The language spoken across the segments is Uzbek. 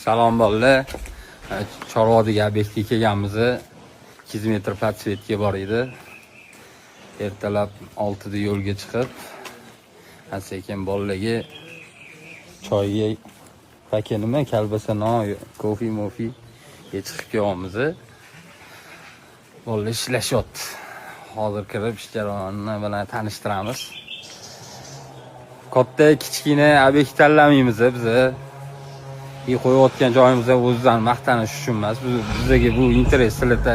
Salom bolalar. Chorvoqdagi obyektga kelganmiz. 200 metr подсветка bor edi. Ertalab 6da yo'lga chiqib, sekin bolalarga choyga paka nima, kalbasa non, kofe, mofi chiqib kelyapmiz. Bolalar ishlashyapti. Hozir kirib ish jarayonini bilan tanishtiramiz. Katta, kichkina obyekt tanlamaymiz biz. Qo'yayotgan joyimizda o'zidan maqtanish uchun emas. Bizga bu интерес, sizlarda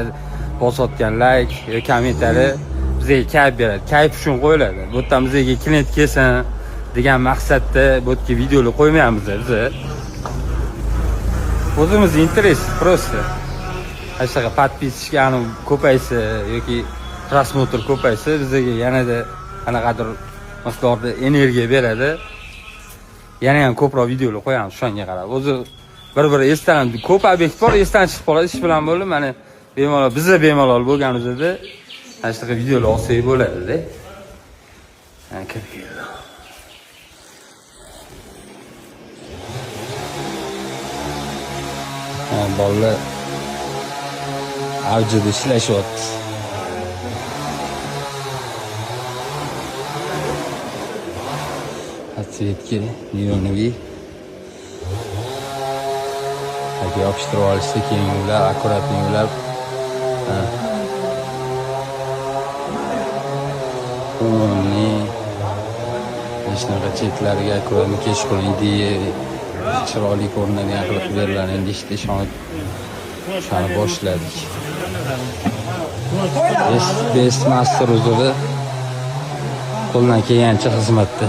bosayotgan layk yo kommentariy bizga kayf beradi. Kayf uchun qo'yiladi. Bu yerdan bizga klient kelsin degan maqsadda bu yerga videolar qo'ymaymiz biz. O'zimiz интерес просто. Ana shunaqa подписчик ko'paysa yoki просмотр ko'paysa bizga yanada qanaqadir miqdorda energiya beradi. Yana ham ko'proq videolar qo'yamiz o'shanga qarab. O'zi bir-biri esdan ko'p obyekt bor, esdan chiqib qoladi, ish bilan bo'ldi. Mana bemalol biza bemalol bo'lganimizda mana shunaqa videolar olsak bo'ladi-da. Ha, kirib keldi. Ha, bolalar avjida ishlashyapti. Подсветки неоновый. Aka yopishtirib olishsa, keyin ular аккуратный ulab, ha. Умный. Shunaqa chetlariga аккуратный kechqurun ideya chiroyli ko'rinadigan qilib beriladi. Endi ishda ishonib o'shani boshladik. Best, best master uzuri qo'ldan kelgancha xizmatda.